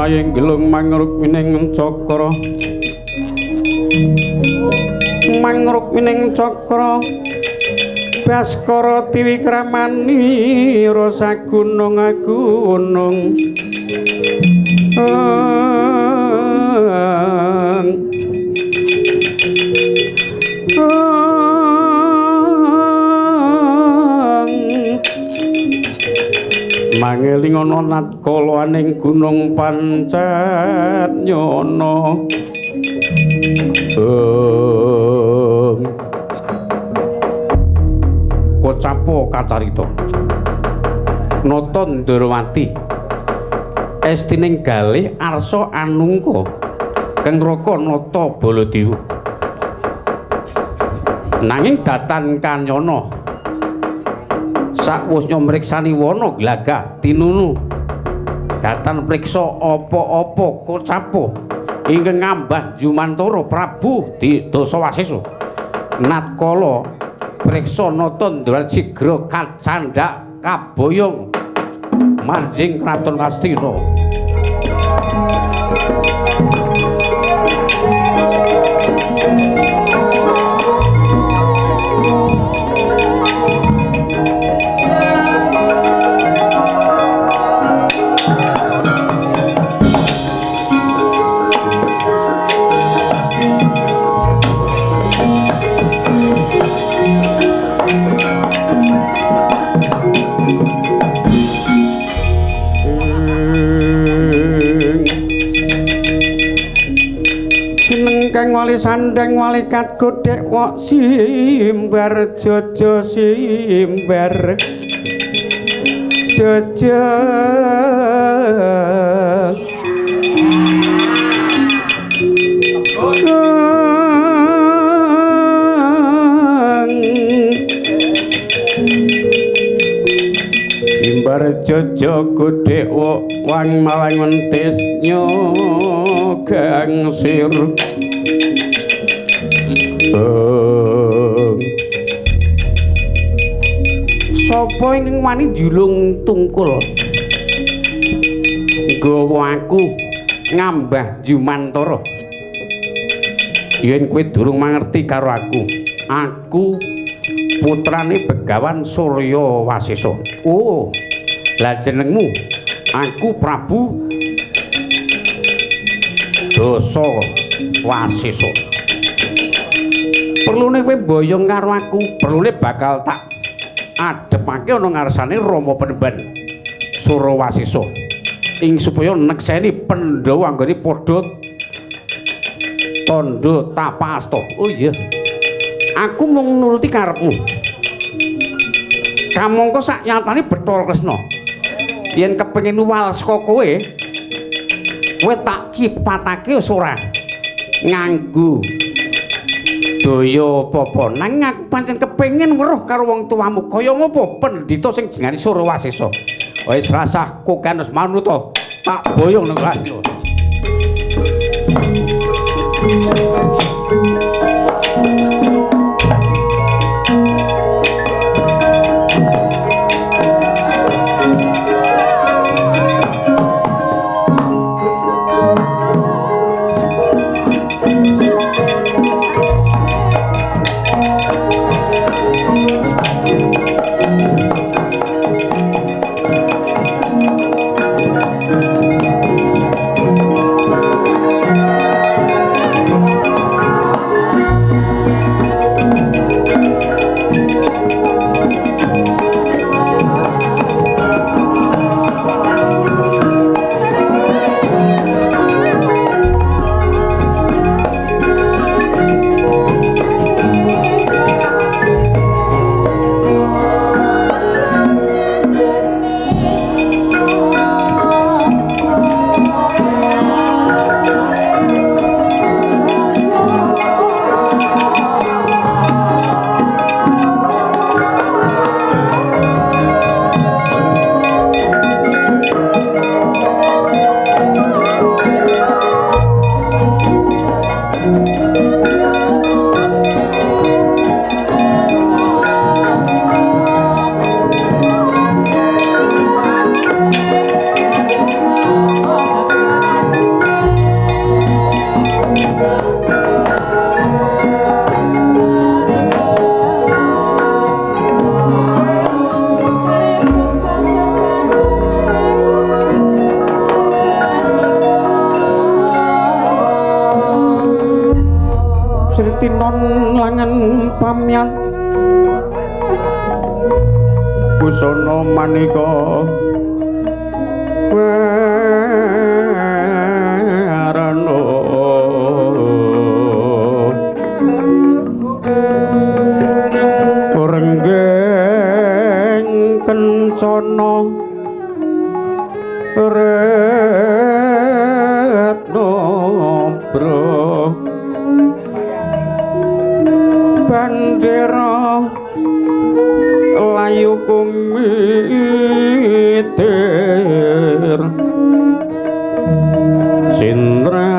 Maying gelung mangrukmining cakra, mangrukmining cakra Baskara tiwikramani rasa gunung agunung. Mangeling ana natkala aning gunung pancet nyono. Kocapo kacarita Nata Ndorowati estining galih arsa anungka kengraka Nata Baladewa. Nanging datan kanyana sakwusnya mriksani wana glagah tinunu datan priksa apa-apa kocapo ingkang ngambah jumantara Prabu Dasawasesa. Natkala priksa Nata Ndorowati sigra kacandhak kaboyong manjing kraton Ngastina. Wali sandeng walikat godhek wok simbar jojo simbar jojo. Simbar jojo godhek wok wang malang mentis nyogang sir. Sapa ingkang wani njulung tungkul nggawa aku ngambah jumantara? Yen kowe durung mangerti karo aku, aku putrane Begawan Surya Wasesa. Oh, lah jenengmu? Aku Prabu Dasawasesa. Perlune kowe mboyong karo aku, perlune bakal tak adhepake ana ngarsane Rama Penemban Surawasesa ing supaya nekseni Pandhawa anggone padha tandha tapa asta. Oh iya, aku mung nuruti karepmu. Kamangka sak nyatane Bathara Kresna yen kepengin wal saka kowe, kowe tak kipatake wis ora nganggo daya apa-apa. Nanging aku pancen kepengin weruh karo wong tuamu kaya ngopo pendhita sing jenengane Surawasesa. Wis rasah kokan wis manut tak boyong nang Ngastina. Sri Tinon langen pamyat busana maneka warana renggeng kencana retno bro bandera layu kumitir sindrang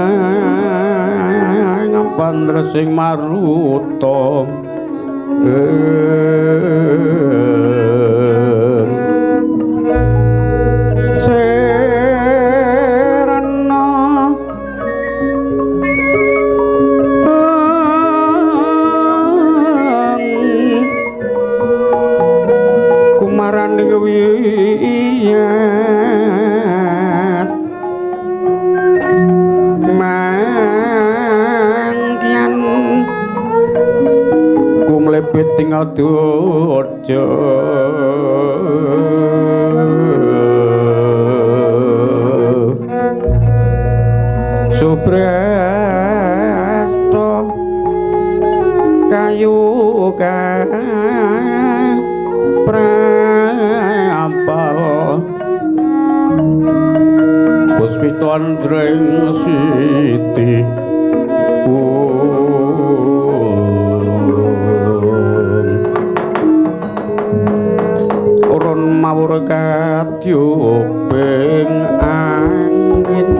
pandresing maruta serana kumaraning wiyat mangkian kumlebet ing adoja subrasta kayu prapal puspita andreng siti urun mawur kadyuping angin.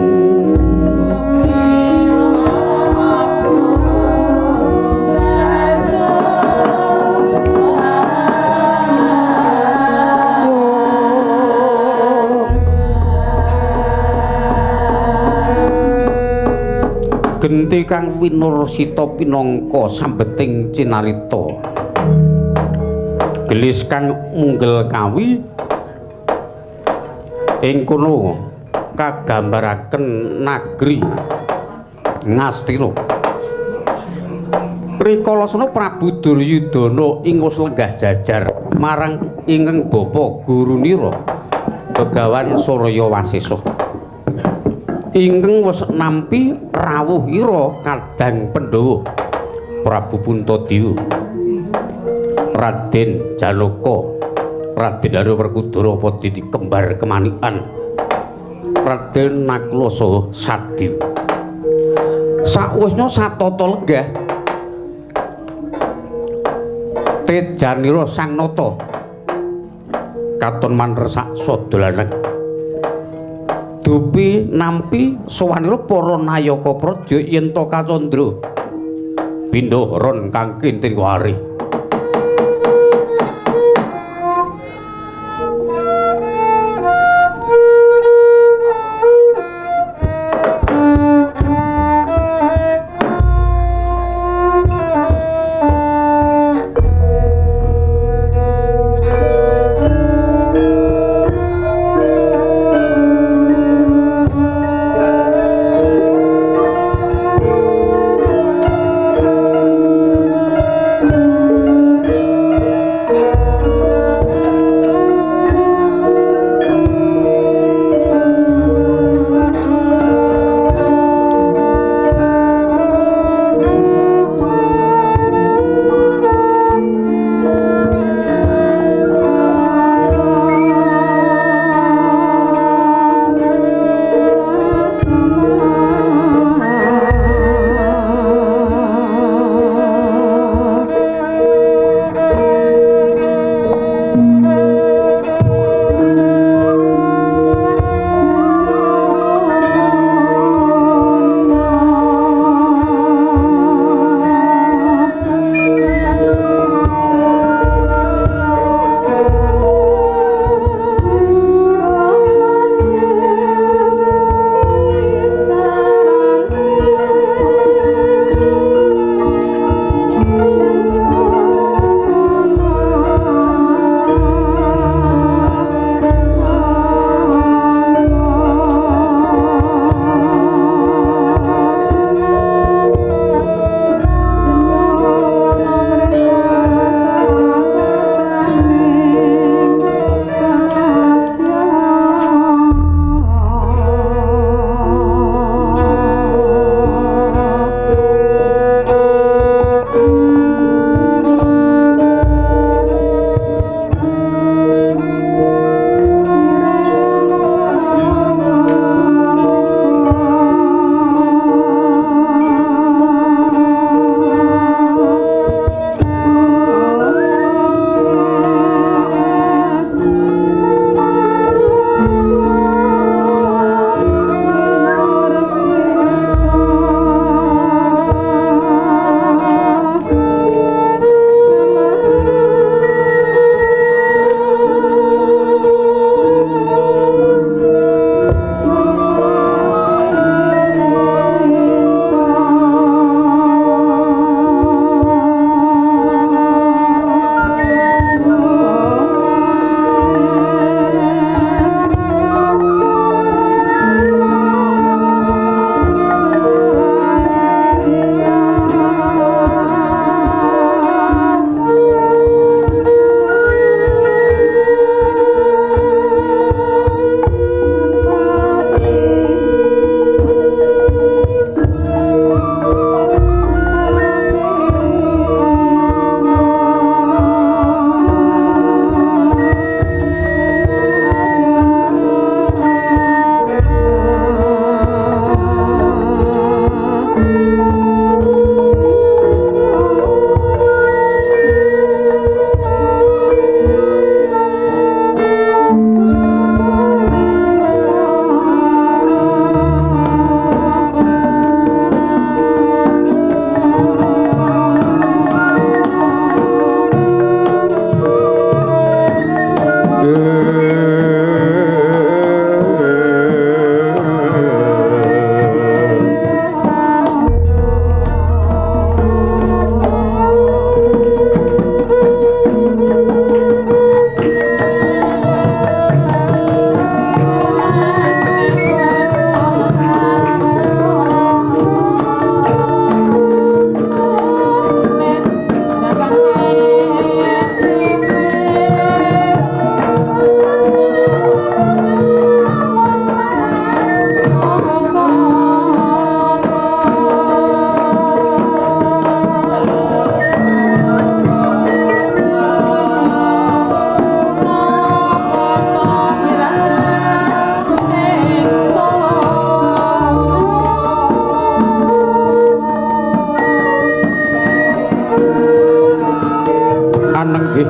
Genti kang winursita pinangka sambeting cinarita. Gelis kang munggel kawi ing kono kagambaraken nagri Ngastina. Rikala sena Prabu Duryudana ing wis lenggah jajar marang ingkang bapa gurunira Begawan Surya Wasesa. Ingkang wis nampi rawuhira kadang Pandhawa Prabu Puntadewa Raden Janaka Raden Haru Werkudara Padini kembar kemanikan Raden Nakula saha Sadewa. Sawisna satata lenggah tejanira sang nata katon manresak sadolanen dupi nampi sowanira para nayaka praja yen ta kacandra pindha ron kang kinten wari.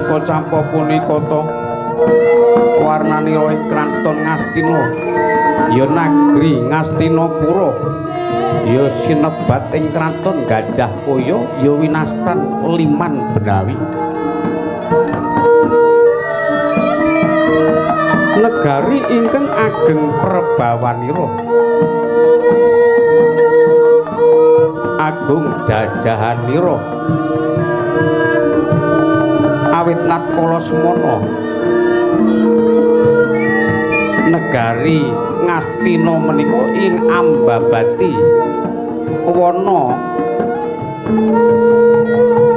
Punika campa punika ta warnanira ing kraton Ngastina ya nagri Ngastinapura ya sinebat ing kraton Gajah Kaya ya winastan Liman Benawi. Negari ingkang ageng perbawanira agung jajahanira awit natkala semana negari Ngastina menika ing ambabati wana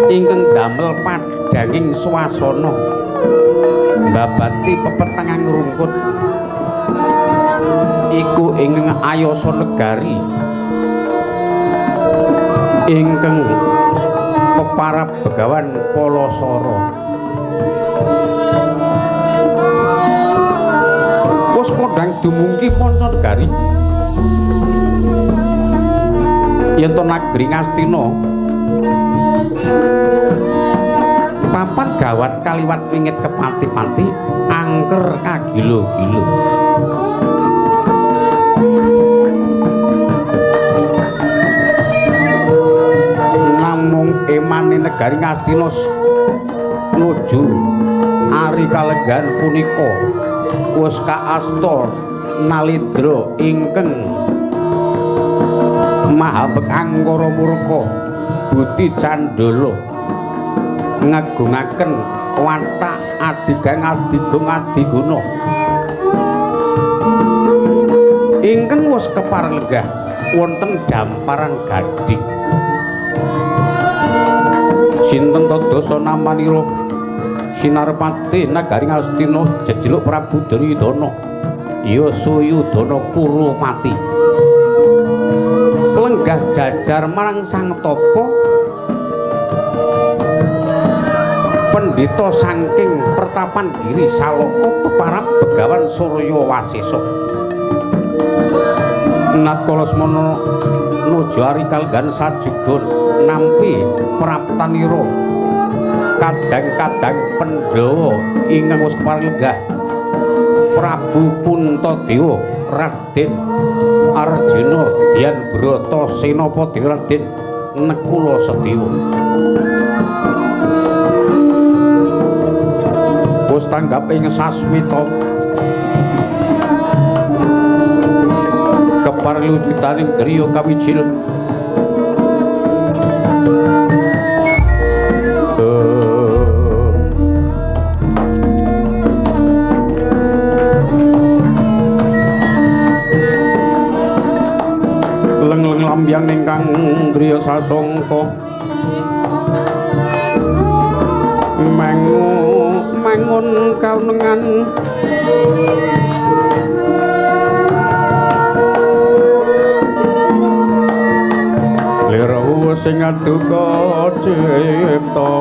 ingkang damel padhanging swasana mbabati pepetengang rungkut iku ingkang ayasa negari ingkang peparab Begawan Palasara. Wis kondhang dumungki manca negari yen to nagri Ngastina papat gawat kaliwat wingit kepati-pati angker kagilo-gilo. Namung emane negari Ngastina nuju ari kalenggahan punika wis kaasta nalindra ingkang mahabek angkara murka budi candala ngagungaken watak adigang adigung adiguna ingkang wis kepareng lenggah wonten damparan gading. Sinten ta dasa namanira Sinarpati nagari Ngastina jejeluk Prabu Duryudana ya Suyudana Kurupati lenggah jajar marang sang tapa pendhita saking pertapan Giri Salaka peparab Begawan Surya Wasesa. Natkala semana nuju ari kalenggahan sajuga nampi praptanira kadang-kadang Pandhawa ingkang wis kepareng lenggah Prabu Puntadewa Raden Arjuna Dian Brata Senapati Raden Nekula Sedewa. Wis tanggap ing sasmita kepareng wujudaning griya kawijil. Leng-leng lambyang ingkang griya sasongko mangun kaunengan lirawu sing aduka cipta.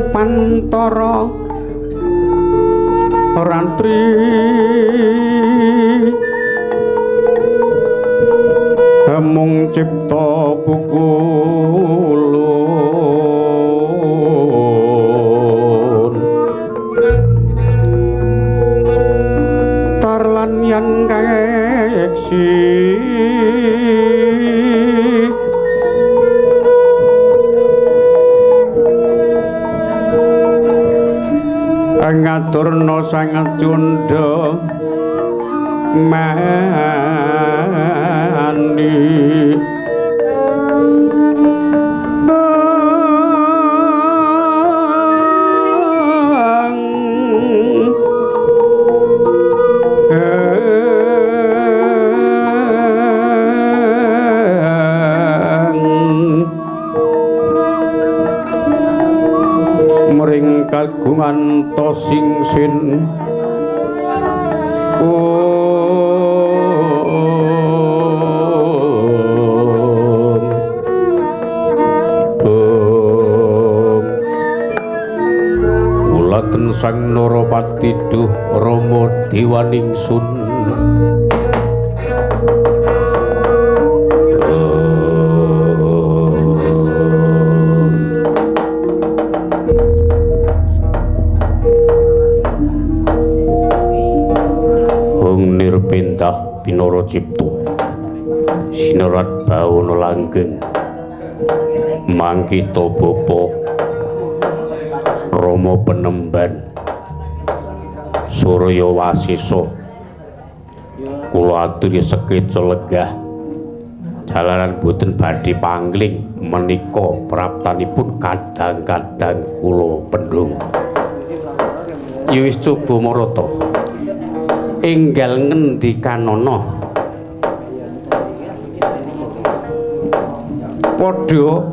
Pantara Rantri mung cipta pukulun tarlan yan keksi ngaturna sang cundha mani mring kagungan ta singsin Ulaten sang Narapati duh Rama dewaningsun Hung nirpentah pinara cipta sinerat bawana langgeng mangkita bapa Rama Penemban Surya Wasesa kula aturi sekeca legah jalaran boten badhe pangling menika praptanipun kadang-kadang kula pendhung. Ya wis coba marata enggal ngendikanana padha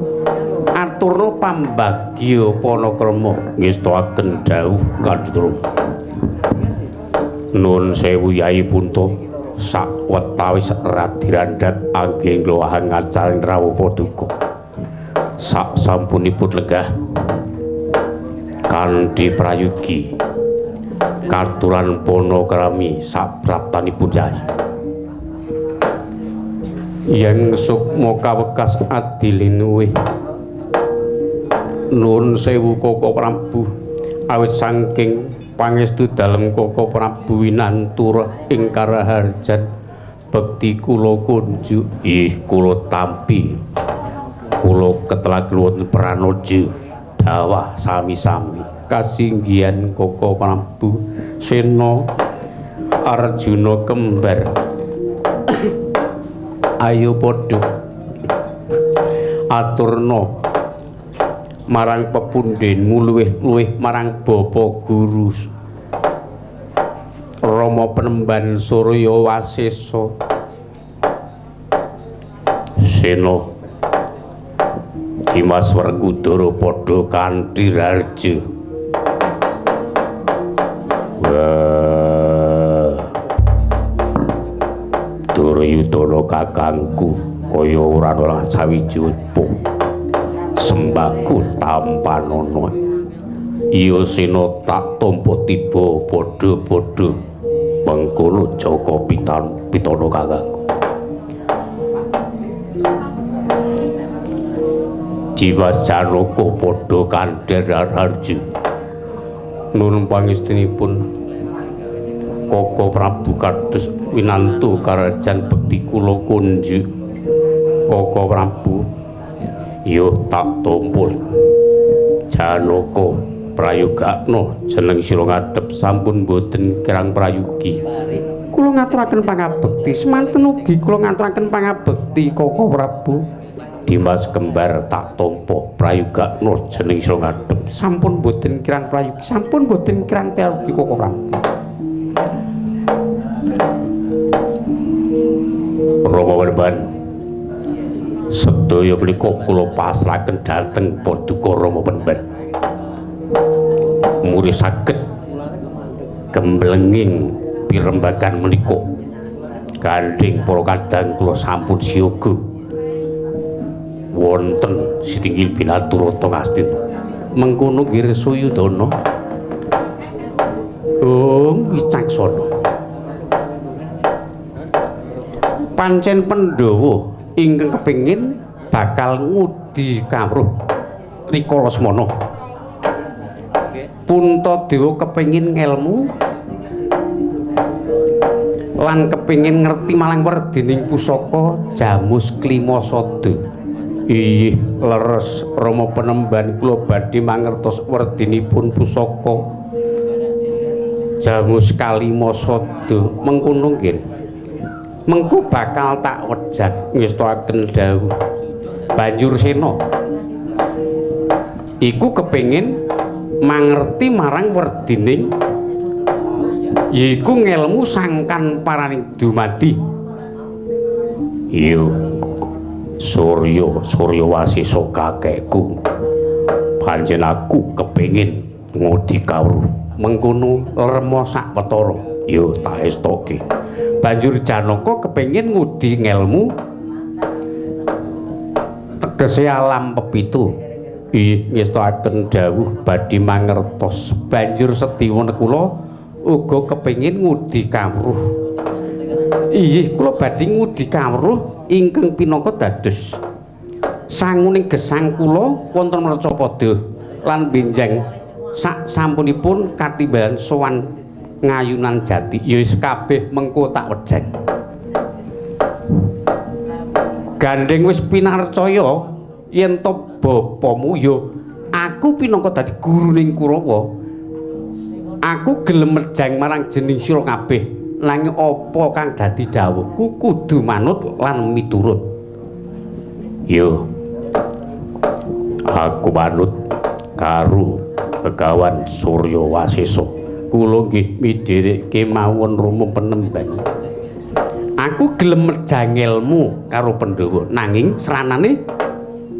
aturna pambagya panakrama ngestakaken dawuh Kanjeng Rama. Nuwun sewu Yai Punta sawetawis radirandat anggen lohan ngacaring rawuh paduka sak sampunipun lenggah kanthi prayogi katuran panakrami sapraptanipun Yai. Yang sukma kawekas adilinuwih. Nuwun sewu Koko Prabu awit saking pangestu dalem Koko Prabu winantura ing karaharjan bekti kula kunjuk. Ih kula tampi kula ketelaken wonten pranoja dawah sami-sami kasinggihan Koko Prabu Sena Arjuna kembar. Ayo padha aturna marang pepundhenmu luwih-luwih marang Bapa Guru Rama Penemban Surya Wasesa. Sena Dimas Werkudara padha kanthi raharja. Wah Duryudana kakangku kaya ora ana sawiji upo sembahku tampanana. Iya Sena tak tampa tiba padha-padha mengkono Jaka Pitana kakangku. Jiwa Janaka padha kandhar raharja. Nuwun pangestunipun Koko Prabu kados winantu karajan bekti kula kunjuk. Koko Prabu yo tak tampa. Janaka prayogakna jeneng sira ngadhep sampun boten kirang prayogi. Kula ngaturaken pangabekti semanten ugi kula ngaturaken pangabekti Koko Prabu. Dimas kembar tak tampa prayogakna jeneng sira ngadhep sampun boten kirang prayogi sampun boten kirang prayogi Koko Prabu. Rama Penemban sedaya menika kula pasrahaken dhateng Paduka Rama Penemban. Muri saged gemblenging pirembagan menika gandhing para kadang kula sampun siyaga wonten sitinggil binaturata Ngastina. Mengkono nggih Suyudana. Oh, wicaksana. Pancen Pandhawa ingkang kepengin bakal ngudi kawruh rikala semana. Puntadewa kepengin ngelmu lan kepengin ngerti malang werdining pusaka Jamus Klimasada. Iyih, leres Rama Penemban, kula badhe mangertos werdinipun pusaka Jamus Kalimasada. Mengkono nggih. Mengko bakal tak wejat ngestakaken dawuh. Banjur Sena iku kepengin mangerti marang werdining yaiku ngelmu sangkan paraning dumadi. Iya, Surya, Surya Wasesa kakekku. Pancen aku kepengin ngudi kawruh. Mengkono lerma sawetara. Ya tak estoke. Banjur Janaka kepengin ngudi ngelmu tegese alam pepitu. Ih, ngestakaken dawuh badhe mangertos. Banjur Sediwa Nekula uga kepengin ngudi kawruh. Inggih, kula badhe ngudi kawruh ingkang pinangka dados sanguning gesang kula wonten Mercapada lan benjang sak sampunipun katimbalan sowan ngayunan jati. Ya wis kabeh mengko tak wejeng. Gandeng wis pinarcaya yen to bapamu ya aku pinangka dadi guruning Kurawa. Aku gelem mejang marang jening sira kabeh, nanging apa kang dadi dawuhku kudu manut lan miturut. Yo, aku manut karo Begawan Surya Wasesa. Kula nggih midherek kemawon Rama Penemban. Aku gelem mejang ilmu karo Pandhawa, nanging sranane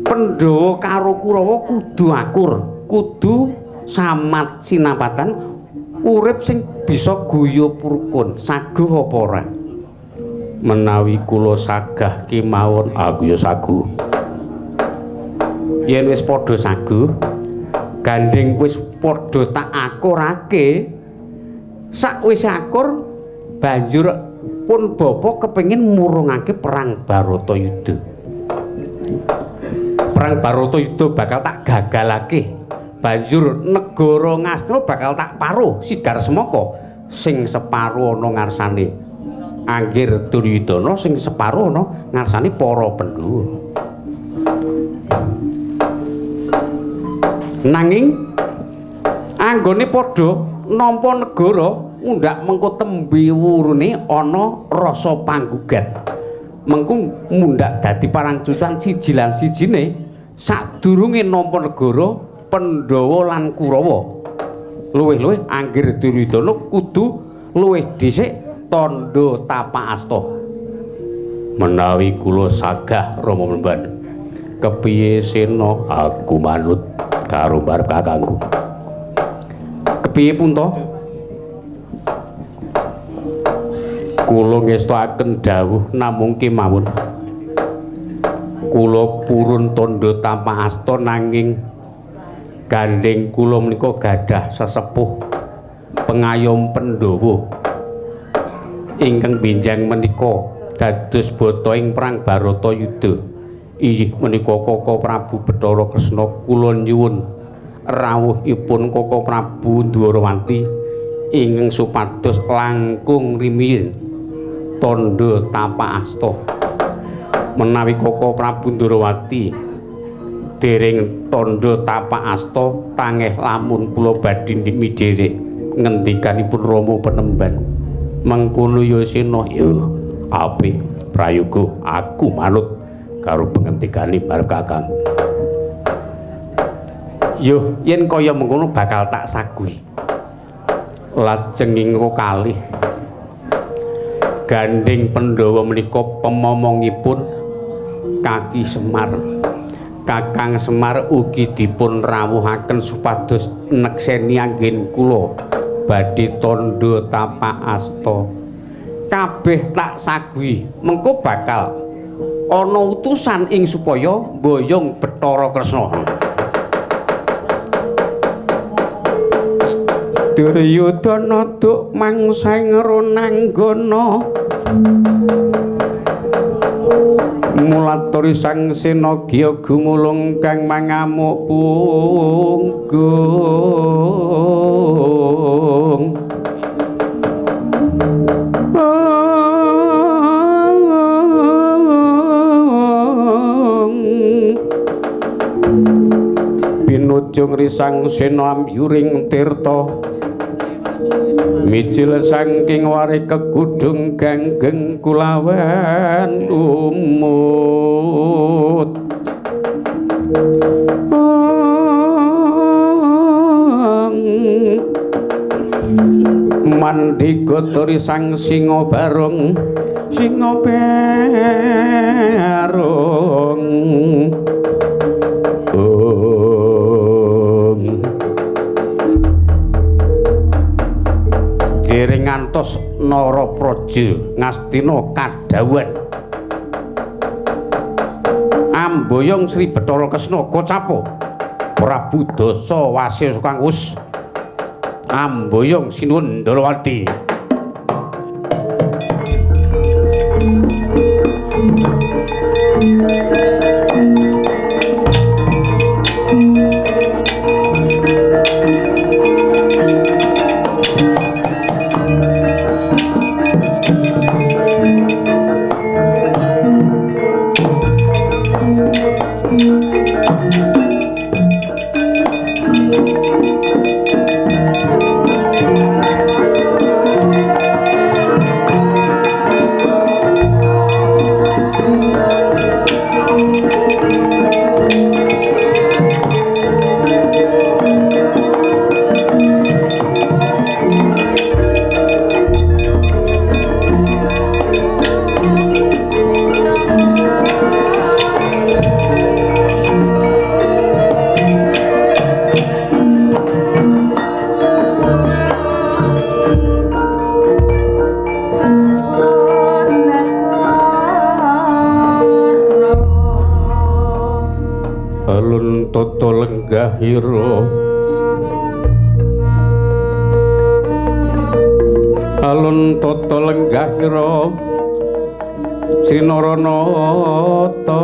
Pandhawa karo Kurawa kudu akur, kudu samat sinapatan urip sing bisa guyub rukun. Saguh apa ora? Menawi kula sagah kemawon, aku ya saguh. Yen wis padha saguh, gandeng wis padha tak akurake. Sakwise akur, banjur pun bapa kepengin murungake perang Baratayuda. Perang Baratayuda bakal tak gagalake. Banjur negara Ngastina bakal tak paruh sigar semaka, sing separo ana ngarsane Anggir Duryudana, sing separo ana ngarsane para Pandhawa. Nanging anggone padha nampa negara undhak mengko tembe wurune ana rasa panggugat. Mengko mundhak dadi parang cucuan siji lan sijine sadurunge nampa negara Pandhawa lan Kurawa. Luwih-luwih Anggir Duryudana kudu luwih dhisik tandha tapak asta. Menawi kula sagah Rama Penemban, kepiye Sena? Aku manut karo barep kakangku. Kepiye Punta? Kula ngestakaken dawuh namung kemawon. Kula purun tandha tapak asta, nanging gandeng kula menika gadah sesepuh pengayom Pandhawa ingkang benjang menika dados bata ing perang Baratayuda. Inggih menika Kaka Prabu Bathara Kresna. Kula nyuwun rawuhipun Kaka Prabu Ndwarawati ingkang supados langkung rumiyin tandha tapak asta. Menawi Kaka Prabu Ndwarawati dereng tandha tapak asta, tangeh lamun kula badhe midherek ngendikanipun Rama Penemban. Mengkono ya Sena. Ya apik prayoga, aku manut karo pengendikane barep kakang. Yo yen kaya mengkono bakal tak saguhi. Lajeng ingkang kalih gandeng Pandhawa menika pemomongipun Kaki Semar. Kakang Semar ugi dipun rawuhaken supados nekseni anggen kula badhe tandha tapak asta. Kabeh tak saguhi, mengko bakal ana utusan ing supaya mboyong Bathara Kresna. Duryudana duk mangseng ronanggana mulaturi sang sena gya gumulung kang mangamuk punggung. Pinujung risang sena ambyuring tirta mijil saking wari kegudung ganggeng kulawan lumut. Mandhiga sang singa barung singa barung. Dereng ngantos Narapraja Ngastina kadhawuhan amboyong Sri Bathara Kresna kocapa Prabu Dasa Wasesa kang wus amboyong Sinuwun Ndalawati. Alun tata lenggahira Sinaranata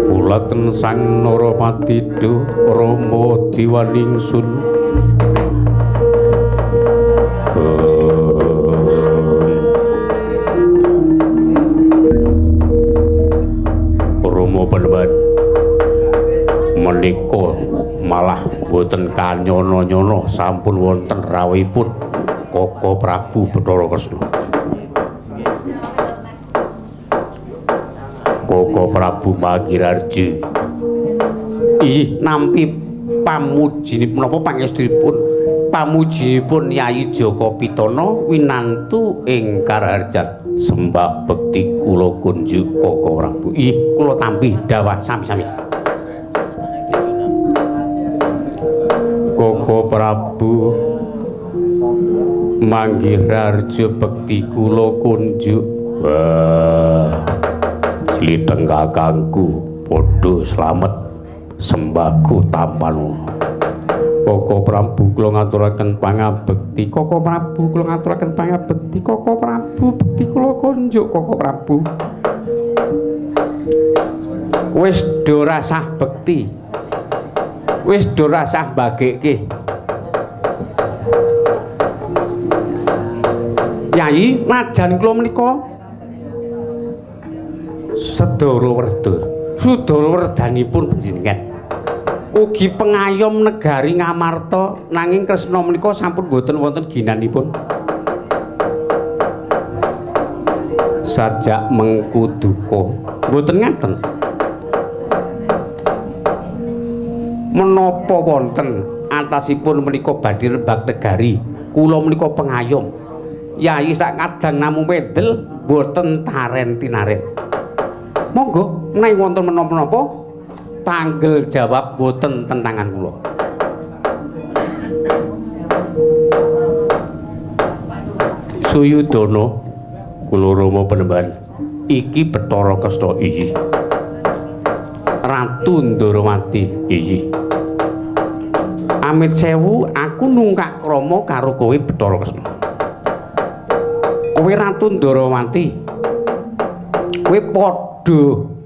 Kulaten Sang Narapati duh Rama diwaningsun. Rama panembahan menika malah boten kanyono-nyono sampun wonten rawuhipun Koko Prabu Bathara Kresna. Koko Prabu Mangirarja inggih nampi pamujinipun napa pangestunipun pamujinipun Yayi Jaka Pitana winantu ing Karaharjan. Sembah bekti kula kunjuk Koko Prabu. Ih kula tampi dawah sami-sami. Koko Prabu Manggirarja bekti kula kunjuk. Wah, sliteng kakangku padha slamet sembahku tampan. Koko Prabu kula ngaturaken pangabekti. Koko Prabu kula ngaturaken pangabekti. Koko Prabu bekti kula kunjuk Koko Prabu. Wis do rasah bekti. Wis do rasah bagekke. Yai, najan kula menika sedara werda. Sudara werdanipun panjenengan. Ugi pengayom negari Ngamarta, nanging Kresna menika sampun boten wonten ginanipun. Sajak mengku duka, boten ngaten. Menapa wonten atasipun menika badhe rembag negari, kula menika pengayom. Yai sak kadang namung mendel boten taren tinaren. Monggo menawi wonten menapa-menapa tanggel jawab boten tentangan kula. Suyudana kula Rama Panembahan, iki Bathara Kresna iki. Ratu Ndarawati iki. Amit sewu, aku nungkak krama karo kowe Bathara Kresna. Kowe Ratu Ndarawati. Kowe padha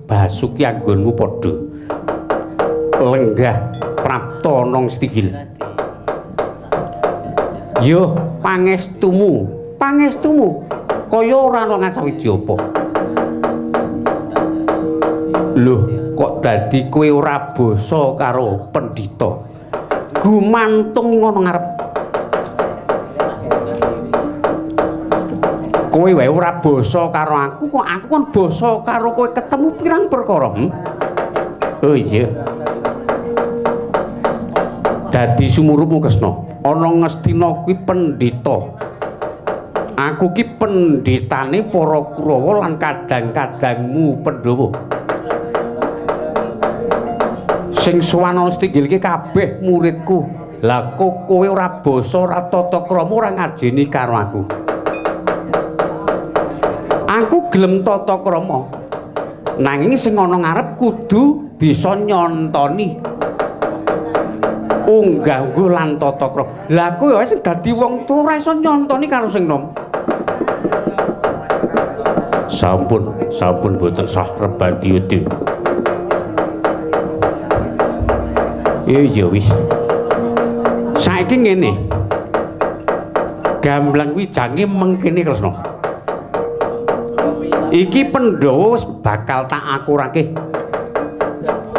basuki anggonmu padha lenggah prapta nang stinggil. Yo pangestumu, pangestumu kaya ora ana sawiji apa. Lho, kok dadi kowe ora basa karo pendhita? Gumantung ngono ngarep. Kowe wae ora basa karo aku, kok aku kon basa karo kowe ketemu pirang perkara? Oh iya. Dadi sumurupmu Kresna, ana Ngastina kuwi pendhita. Aku ki pendhitane para Kurawa lan kadang-kadangmu Pandhawa. Sing sowan ana Stinggil iki kabeh muridku. Lah kok kowe ora basa, ora tata krama, ora ngajeni karo aku. Aku gelem tata krama. Nanging sing ana ngarep kudu bisa nyontoni unggah-ungguh lan tata krama. Lah kowe wae sing dadi wong tuwa ora iso nyontoni karo sing nom. Sampun, sampun boten sah rebadiyuda. Iya wis. Saiki ngene. Gamblang kuwi jange mengkene Kresna. Iki Pandhawa wis bakal tak akurake.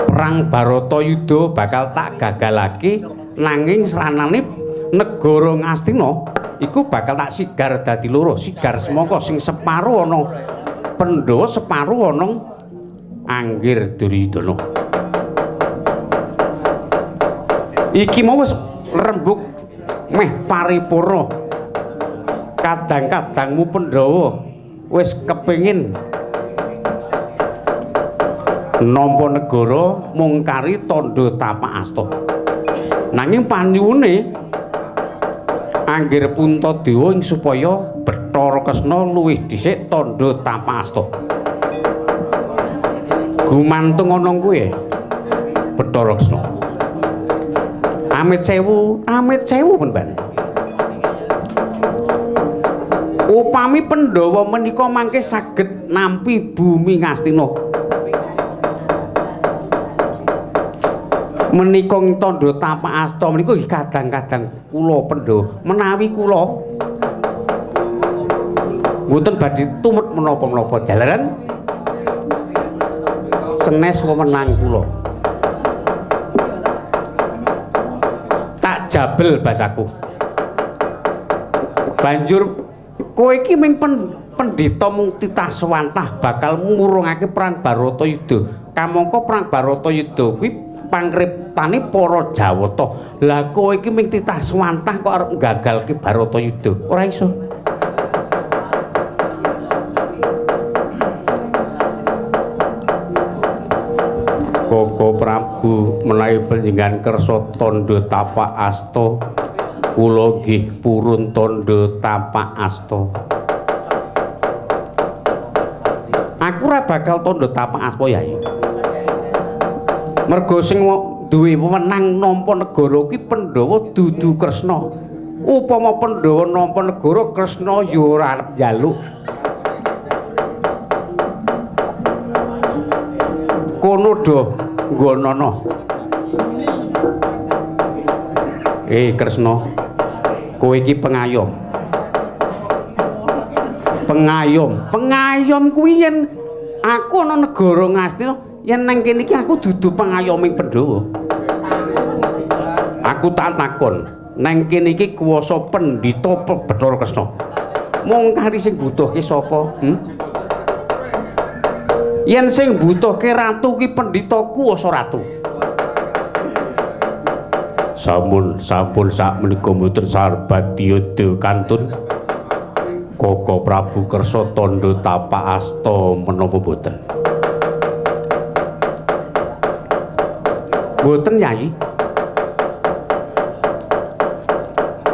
Perang Baratayuda bakal tak gagalake, nanging sranane negara Ngastina iku bakal tak sigar dadi loro, sigar semangka sing separo ana Pandhawa, separo ana Anggir Duryudana. Iki mau wis rembug meh paripurna. Kadang-kadangmu Pandhawa wis kepengin nampa negara mung kari tandha tapak asta. Nanging panyuwune Anggir Puntadewa ing supaya Bathara Kresna luwih dhisik tandha tapak asta. Gumantung ana kuwi Bathara Kresna. Amit sewu Panembahan. Upami Pandhawa menika mangke saged nampi bumi Ngastina. Menika tandha tapak asta menika nggih kadang-kadang kula Pandhawa menawi kula mboten badhe tumut menapa-menapa jalaran senes wewenang kula. Tak jabel basaku. Banjur kowe iki ming pendhita mung titah swantah bakal ngurungake perang Baratayuda. Kamangka perang Baratayuda kuwi pangriptane para Jawata. Lah kowe iki ming titah swantah kok arep gagalke Baratayuda. Ora iso. Koko Prabu menawi panjenengan kersa tandha tapak asta, kula nggih purun tandha tapak asta. Aku ora bakal tandha tapak asta, Yai. Mergo sing duwe wewenang nampa negara kuwi Pandhawa dudu Kresna. Upama Pandhawa nampa negara, Kresna ya ora arep njaluk. Kono do nggonono. Kresna, kowe iki pengayom. Pengayom, pengayom kuwi yen aku ana negara Ngastina, yen nang kene iki aku dudu pengayoming Pandhawa. Aku tak takon, nang kene iki kuwasa pendhita Bathara Kresna. Mung kari sing butuhke sapa? Yen sing butuhke ratu ki pendhita kuwasa ratu. Sampun, sampun sak menika mboten sarbadiyada kantun. Koko Prabu kersa tandha tapak asta menapa mboten? Mboten, Yayi.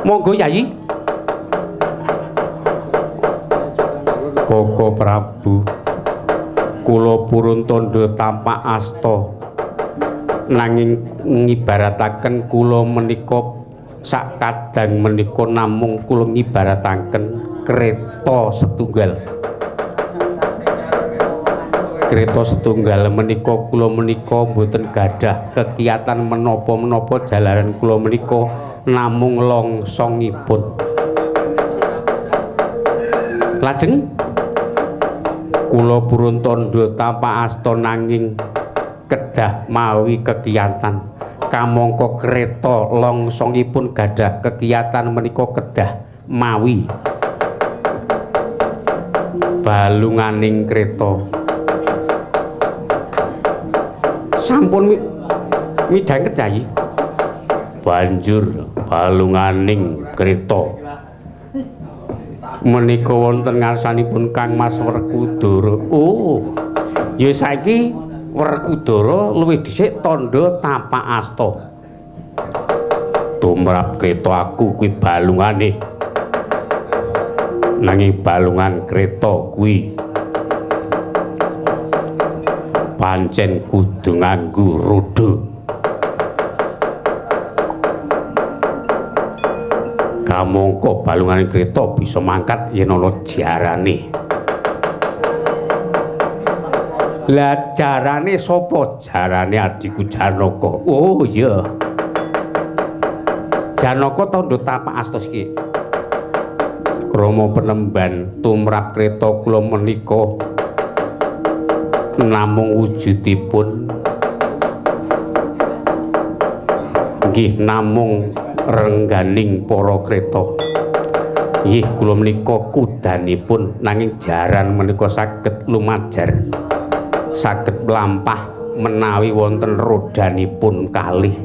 Monggo, Yayi. Koko Prabu, kula purun tandha tapak asta nanging ngibarataken kula menika sakadang menika namung kula ngibarataken kereta setunggal. Kereta setunggal menika kula menika mboten gadah kegiatan menapa-menapa jalaran kula menika namung longsongipun. Lajeng kula purun tandha tapak asta nanging kedah mawi kegiatan. Kamangka kereta longsongipun gadah kegiatan menika kedah mawi balunganing kereta. Sampun midhanget Kyai. Banjur balunganing kereta menika wonten ngarsanipun Kang Mas Werkudara. Oh, ya saiki Werkudara luwih dhisik tandha tapak asta. Tumrap kereta aku kuwi balungane. Nanging balungan kereta kuwi pancen kudu nganggo roda. Kamangka balungane kereta bisa mangkat yen ana jarane. Lah jarane sapa? Jarane adhiku Janaka. Oh iya. Janaka tandha tapak asta siki. Rama penemban tumrap kereta kula menika namung wujudipun nggih namung rengganing para kereta. Nggih kula menika kudanipun nanging jaran menika saged lumajar, saged mlampah menawi wonten rodanipun kalih.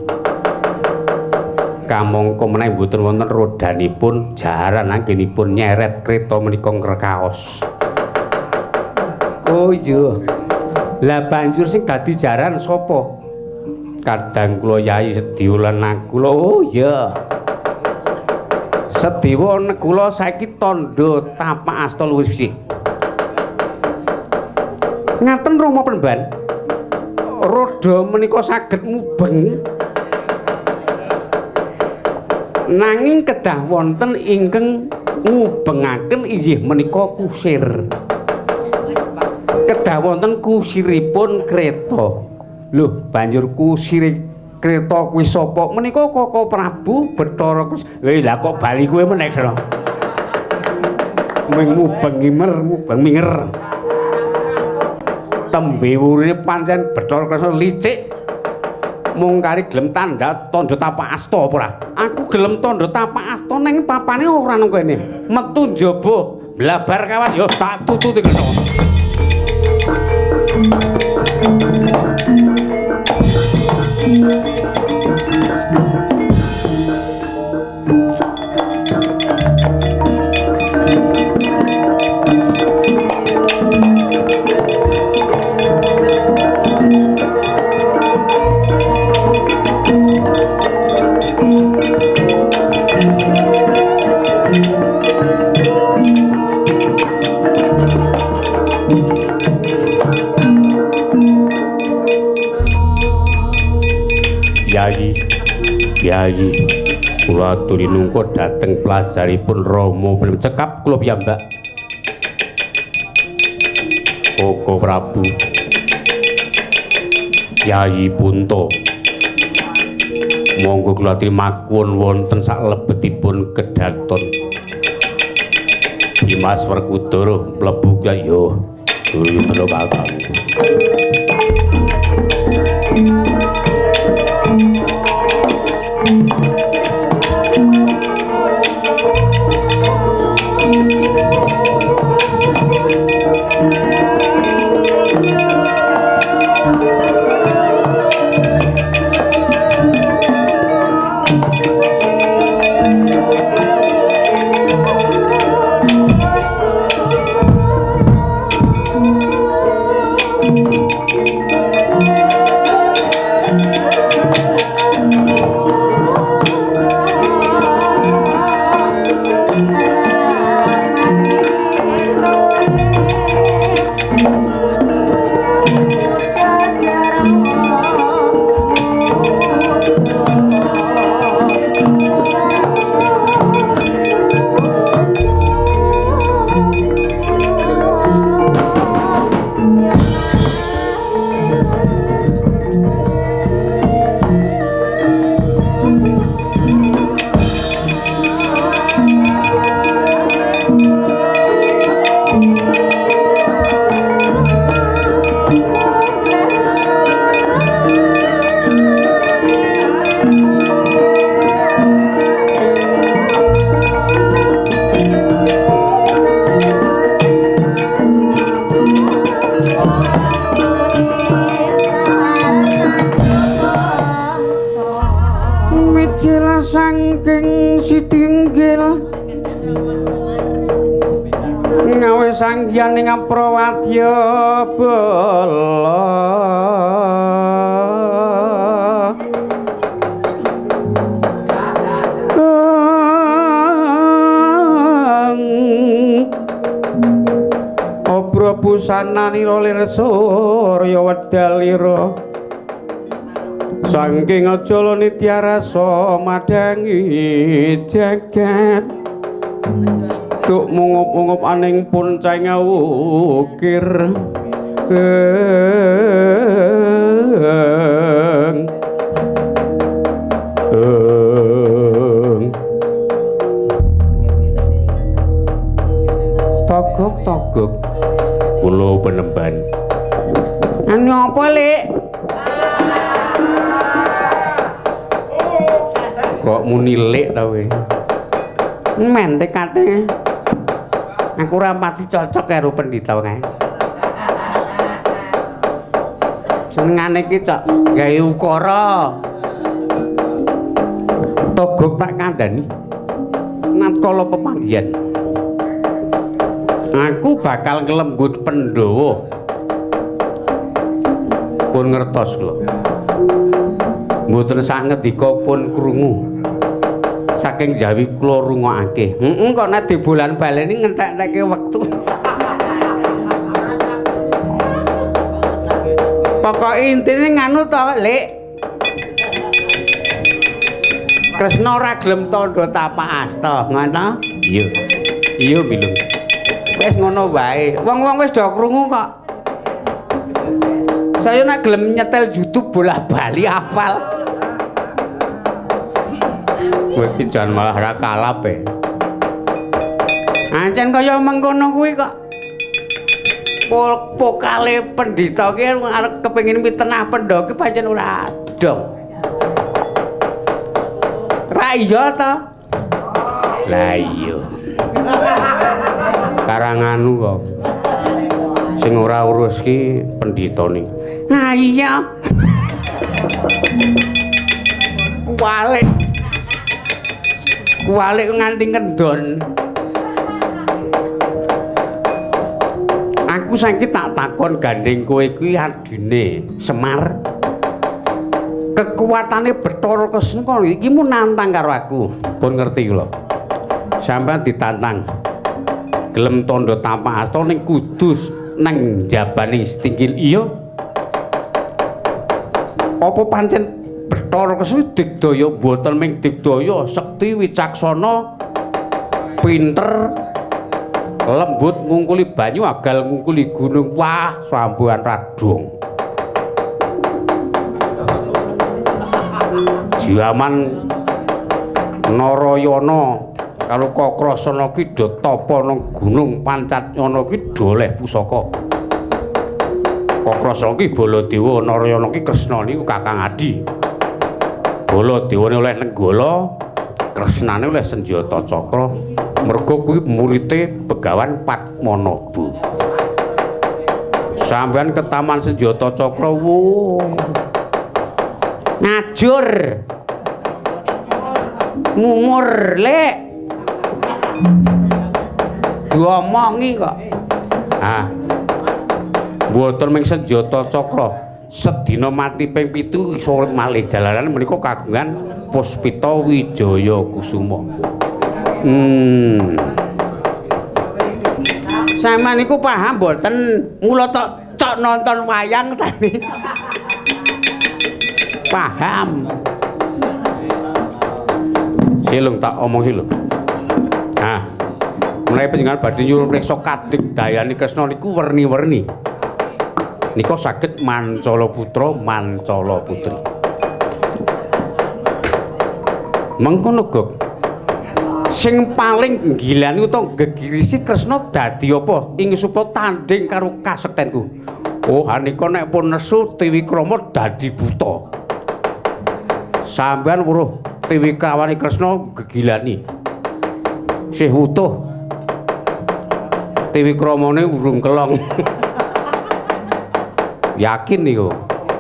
Kamangka menawi mboten wonten rodanipun jaran anggenipun nyeret kereta menika ngrekaos. Oh iya. Lah banjur sing dadi jaran sapa? Kadang kula Yai Sediwa lan Nakula. Oh iya. Sediwa Nakula saiki tandha tapak asta luwih sisih. Ngaten Rama Penemban. Roda menika saged mubeng. Nanging kedah wonten ingkang ngubengaken inggih menika kusir. Kedah wonten kusiripun kereta. Lho, banjur kusire kereta kuwi sapa? Menika Koko Prabu Bathara Kresna. Lha kok bali kowe meneh, Kresna? Ming mubeng ngimer, mubeng minger. Tembe wurune pancen Bathara Kresna licik. Mung kari gelem tandha tandha tapak asta apa ora? Aku gelem tandha tapak asta ning papane ora nang kene. Metu njaba, blabar kawan ya tak tututi Kresna. Yai, kula aturi nungko dhateng pelajaripun Rama cekap kula piyambak. Koko Prabu Yai Punta, monggo kula aturi makuwun wonten saklebetipun kedaton. Dimas Werkudara mlebu yo yo kakang. Sanghyang ing Aprawadya bala. Obra busananira lir surya wedalira saking jala nityarasa madhangi jagat duk mungup-mungup aning punceng ukir. Togok-togok kula penemban. Anu apa, Lik? Kok muni lik ta kowe? Mentek kate. Aku ora pati cocok karo pendhita kae. Senengane iki cok gawe ukara. Togok tak kandhani natkala pepanggihan. Aku bakal nglembut Pandhawa. Pun ngertos kula. Mboten sak ngendika pun krungu. Saking jawi kula rungokake. Heeh, kok nek dibolan-baleni ngentek-entekke wektu. Pokoke intine nganu to, Lik. Kresna ora gelem tandha tapak asta, ngono? Iya. Iya, Bilung. Wis ngono wae. Wong-wong wis do krungu kok. Saya nek gelem nyetel YouTube bola-bali hafal. Kowe iki jan malah ra kalap e. Ancen kaya mengkono kuwi kok. Pokale pendhita ki arep kepengin mitenah Pandhawa ki pancen ora dong. Ra iya ta? Lah iya. Karanganu kok. Sing ora urus ki pendhitane. Ha iya. Kuwalik. Kuwalik nganti kendon. Aku saiki tak takon gandeng kowe kuwi adine Semar. Kekuatane Bathara Kresna iki mu nantang karo aku. Pun ngerti kula. Sampeyan ditantang. Gelem tandha tapak asta ning kudu nang jabane setinggil. Iya. Apa pancen Bathara Kresna digdaya mboten ming digdaya sekti wicaksana pinter lembut ngungkuli banyu agal ngungkuli gunung. Wah, sampeyan radong. Jaman Narayana karo Kakrasana ki do tapa nang gunung Pancatnyana ki do oleh pusaka. Kakrasana ki Baladewa, Narayana ki Kresna niku kakang adi. Baladewane oleh Nenggala, Kresnane oleh senjata cakra. Mergo kuwi murite Begawan Padmanaba. Sampeyan ketaman senjata cakra, wo. Ngajur. Ngumur, Lek. Diomongi kok. Ah. Mboten ming senjata cakra, sedina mati ping 7 iso malih jalaran menika kagungan Puspita Wijaya Kusuma. Sampeyan niku paham mboten? Mula tok cok nonton wayang tadi. Paham. Silung tak omong silung. Nah, menawi panjenengan badhe nyuwun priksa kadigdayane Kresna niku werni-werni. Nika saged mancala putra, mancala putri. Mengkono gok. Sing paling nggilani utawa gegirisi Kresna dadi apa ing supaya tanding karo kasektenku. Oh, anika nek pun nesu Tiwikrama dadi buta. Sampeyan weruh Tiwikrawane Kresna gegilani. Sih utuh. Tiwikramane urung kelong. Yakin niku.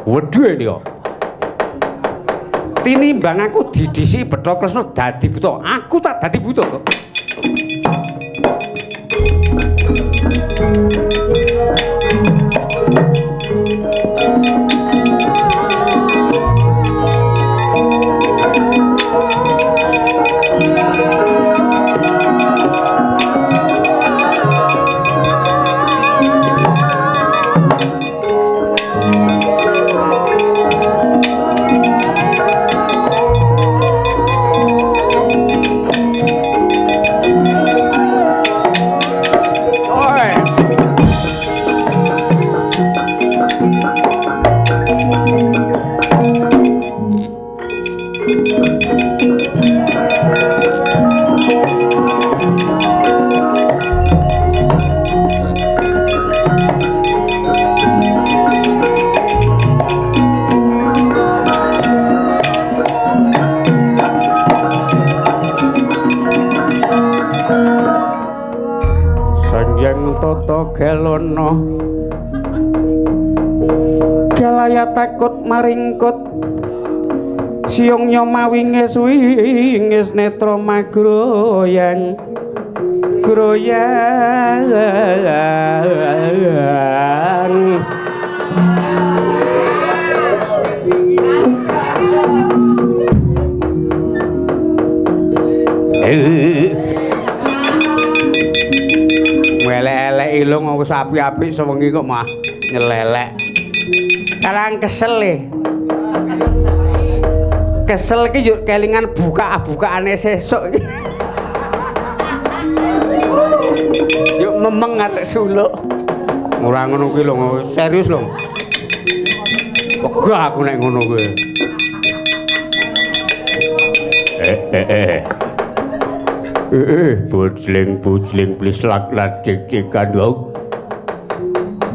Wedhe niku. Tinimbang aku didhisiki Bathara Kresna dadi buta, aku tak dadi buta kok. tata gelana Galaya takut maringkut siung nyomawinges wingis netra magroyang groyang. Ngelek-elek ilung wis apik-apik sewengi kok mah nyelelek. Karang kesel e. Kesel iki yo kelingan buka-bukaane sesuk iki. Yuk memeng arek suluk. Ora ngono kuwi lho, serius lho. Wegah aku nek ngono kuwi. Bojling-bojling blislak lacik-cikan dong.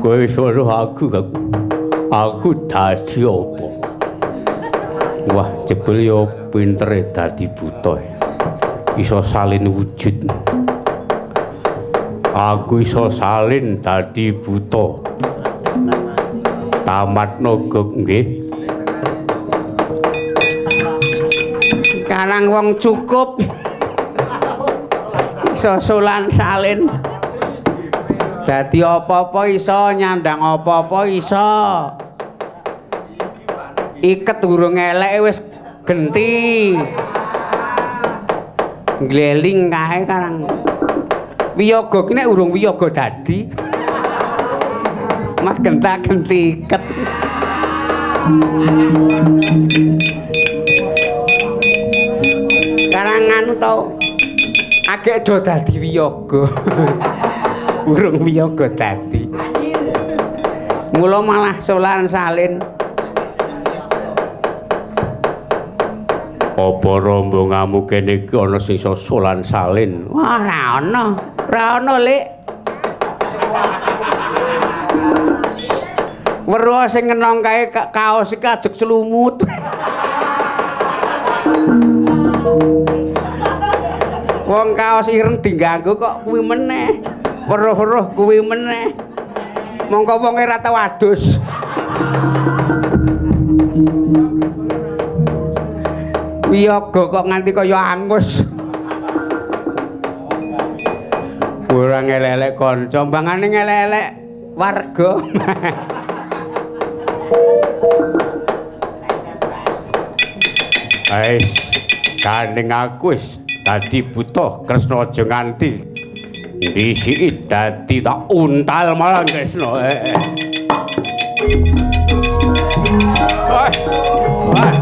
Kowe iso aku kok. Aku dadi apa? Wah, jebul yo pintere dadi buta. Iso salin wujud. Aku iso salin dadi buta. Tamatno gok nggih. Karang wong cukup. Iso solan salin. Dadi apa-apa iso, nyandang apa-apa iso. Iket urung eleke wis genti. Ngleling kae karang. Wiyaga ki nek urung wiyaga dadi. Mah genta-genti iket. Karang anu to. Agek do dadi wiyaga. Urung wiyaga dadi. Mula malah solan salin. Apa rombonganmu kene iki ana sing iso solan salin? Wah, ora ana. Ora ana, Lik. Weruh sing ngenong kae kaos iki ajeg slumut. Wong kaos ireng diganggu kok kuwi meneh. Weruh-weruh kuwi meneh. Mongko wonge ora tau adus. Wiyaga kok nganti kaya angus. Ora ngelek-elek kanca, mbangane ngelek-elek warga. Wis, gandeng aku wis dadi buta Kresna aja nganti ndisiki dadi tak untal malah Kresna. Wah. Wah.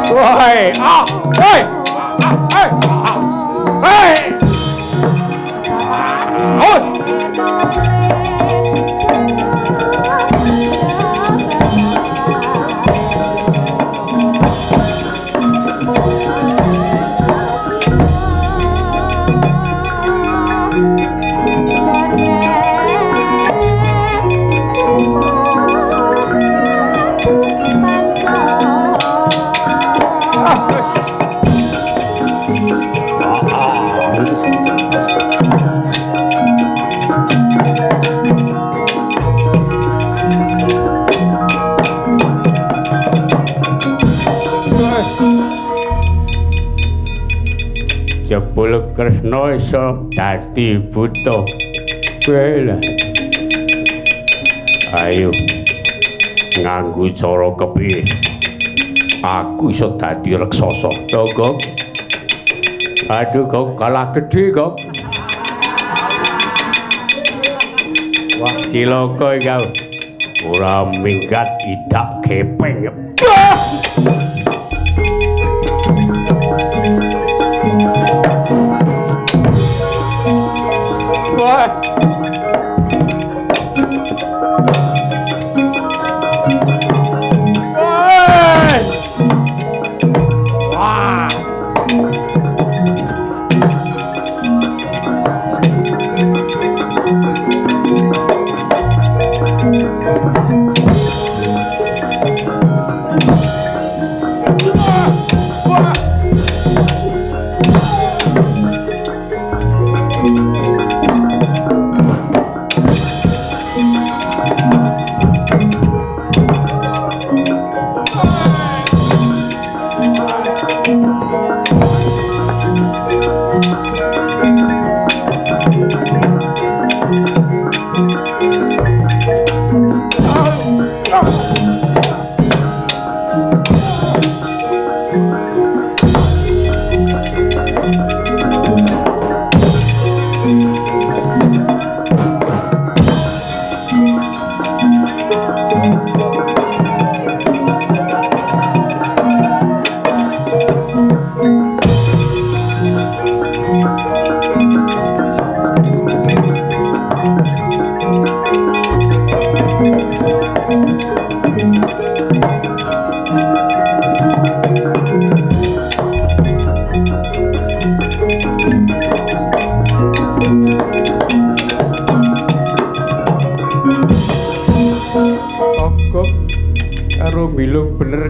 Woi, ah, woi, ah, hey, ah, hey, ah, oi. Jebul Kresna iso dadi buta. Kowe ayo nganggo cara kepiye? Aku iso dadi raksasa. To, Gok. Aduh, Gok, kalah gedhe, Gok. Wah, cilaka iki. Ora minggat idak gepeng. Wah.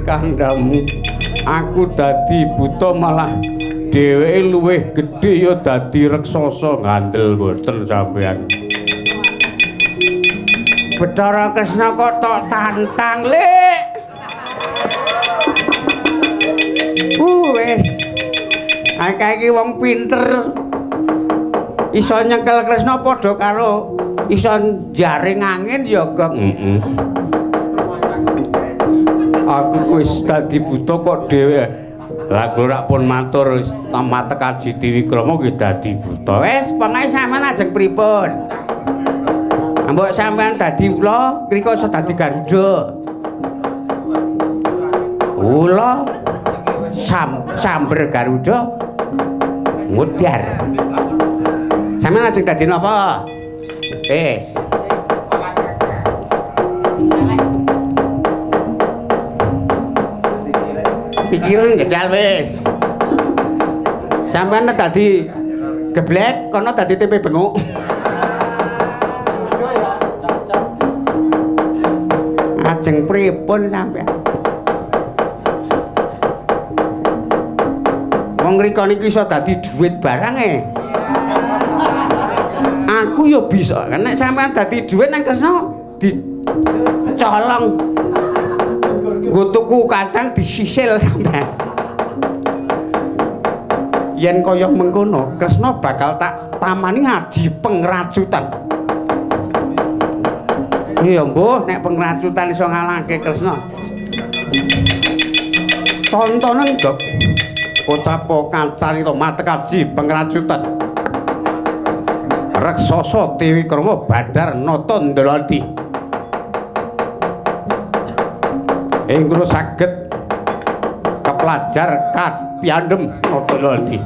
Kandhamu aku dadi buta malah dheweke luwih gedhe ya dadi raksasa ngandel mboten sampean. Bathara Kresna kok tok tantang, Lik. Wis. Akeh iki wong pinter. Iso nyekel Kresna padha karo iso jaring angin ya, Gong. Heeh. Aku wis dadi buta kok dhewe. Lah kula rak pun matur wis matek Aji Tiwikrama nggih dadi buta. Wis pokoke sampean ajeng pripun? Mbok sampean dadi ula, ngriko iso dadi Garuda. Ula samber Garuda ngudyar. Sampean ajeng dadi napa? Wis. Pikiran jajal wis. Sampeyan dadi geblek, kono dadi tempe benguk. Ajeng pripun sampeyan? Wong ngriko niki iso dadi dhuwit barang e. Aku ya bisa. Nek sampeyan dadi dhuwit nang Kresna dicolong. Nggo tuku kacang disisil sampean. Yen kaya mengkono, Kresna bakal tak tamani aji pengracutan. Iya mbuh nek pengracutan iso ngalahke Kresna. Tontonen, Dok. Pocapo kacarita matek aji pengracutan. Raksasa Tiwikrama Badar Nata Ndaladi. Ing kula saged kepelajar kapiyandhem Nata Ndaladi.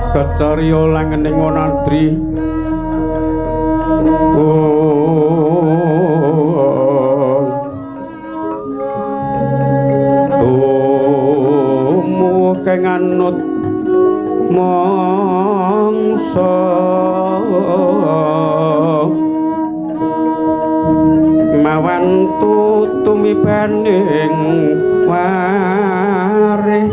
Kacarya langening Wanadri. Tumu kenganut mangsa Mawantu tumibaning warih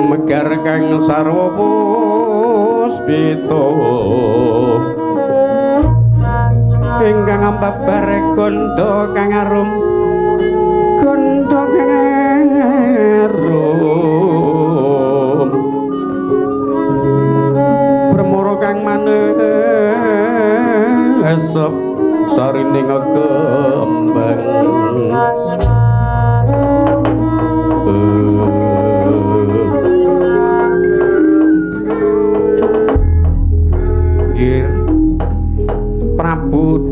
megar kang sarwa puspita ingkang ambabar gandha kang arum gandha kang arum permara kang manesep sarining kembang. Prabu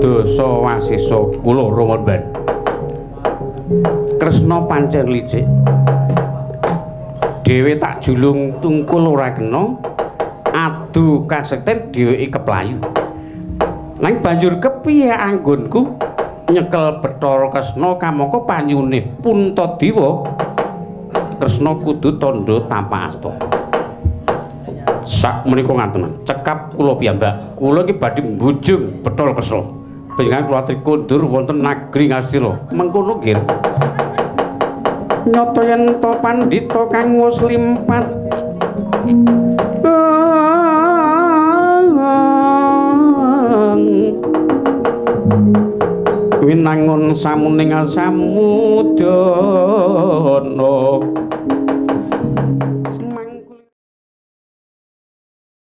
Dasa Wasesa kula Rama Ben. Kresna pancen licik. Dhewe tak julung tungkul ora kena, adu kasekten dheweke keplayu. Nanging banjur kepiye anggonku nyekel Bathara Kresna kamangka panyune Puntadewa? Kresna kudu tandha tapa asta. Sak menika ngaten, cekap kula piyambak. Kula iki badhe mbujung Bathara Kresna. Panjenengan kula aturi kondur wonten nagri Ngastina. Mengkono nggih. Nyata yen to pandhita kang wis limpat. Winangun samuning samudana.